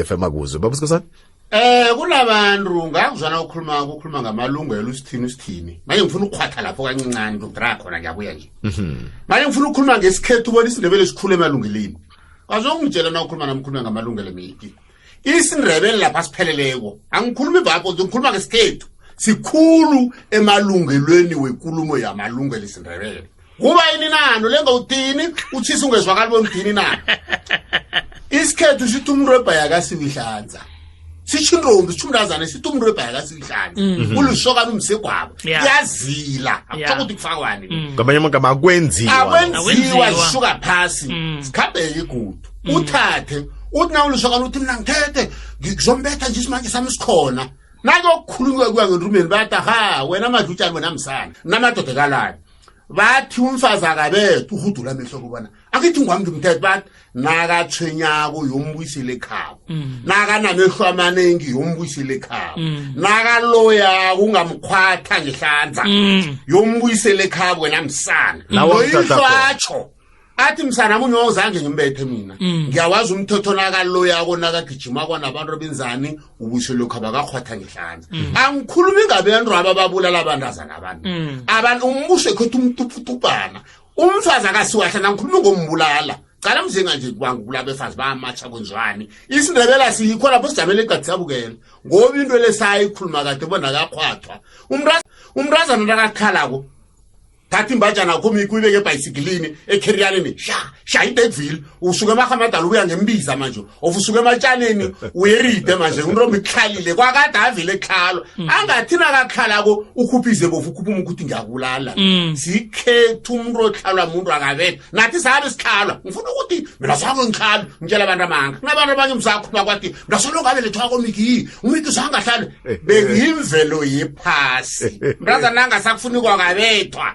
FM akuzwe baba Sikhosana. Kunabantu ngakuzwana ukhuluma ngamalungelo usithini usithini. Manje ngifuna ukukhwatha lapho kancincane ngidra khona ngiyabuya nje. Manje ngifuna ukukhuluma ngesikhethu ubona isiNdebele sikhulu emalungelweni. Azongitshela na ukhuluma namkhuluma ngamalungelo miki. IsiNdebele lapha sipheleleko. Angikhulumi ibhabho ngikhuluma ngesikhethu. Sikhulu emalungelweni wekulumo yamalungelo isiNdebele. Kuba yini nano lenga uthini uthisa ungezwakali bona uthini na. Isikhethu sithi umuntu webhayakasiwihlanza. Sitsho intombi sitsho umntazana sithi umuntu webhayakasiwihlanza. Ulisokana umsegwabo. Kuyazila. Akutho ukuthi kufakwani. Ngamanye amagama akwenziwa. Akwenziwa zisuka phasi. Sikhambeke igudu. Uthathe uthi na ulisokana uthi mina ngithethe ngizombetha nje isimanje sami sikhona. Nakuyokukhulunywa kuya ngentumeni bathi ha wena madlutshani wena msana namadoda kalani. Bathi umfazi akabethe uhudula amehlo kubona akithi ngwami ngimthethe bathi nakathwenyako yombuyisele ekhabo nakanamehlo amaningi yombuyisele ekhabo nakaloyako ungamkhwatha ngehlanza yombuyisele ekhabo wena msana loyihlo atsho athi msana munye ozange ngimbethe mina ngiyawazi umthetho nakaloyako nakagijima kwanabantu abenzani ubuyiselwe ekhabo akakhwatha ngehlanza angikhulumi ngabantu abababulala abantazana abantu abantu umbuso ekhethu umtuputupana umfazi akasiwahla nangikhulumi ngombulala cala mzinga nje kubanga ukubulala abefazi bayamatsha kwenziwani isiNdebele asikho lapho sijamele eqadi sabukela ngoba into lesayikhuluma kade bona akakhwathwa umntazana nakakhalako thatha imbajana akho mikho uyibeke ebhayisikilini ekheriyaneni sha sha idekville usuke emahamadala ubuya ngembiza manje of usuke ematshaneni uyeride manje untombi kuhlalile kwakade avele ekhalwa angathi nakakhalako ukhuphize bofu ukhupha umukuthi ngiyabulala sikhetha umuntu othlalwa muntu akabetha nathi sabe sikhalwa ngifuna ukuthi mina sange ngikhalwe ngitshela abantu amanga kunabantu abanye msakhuluma kwathi mina solo ngabelethwako miki umiki sangahlali bekuyimvelo yephasi mntazana angasakufuni kwakabethwa.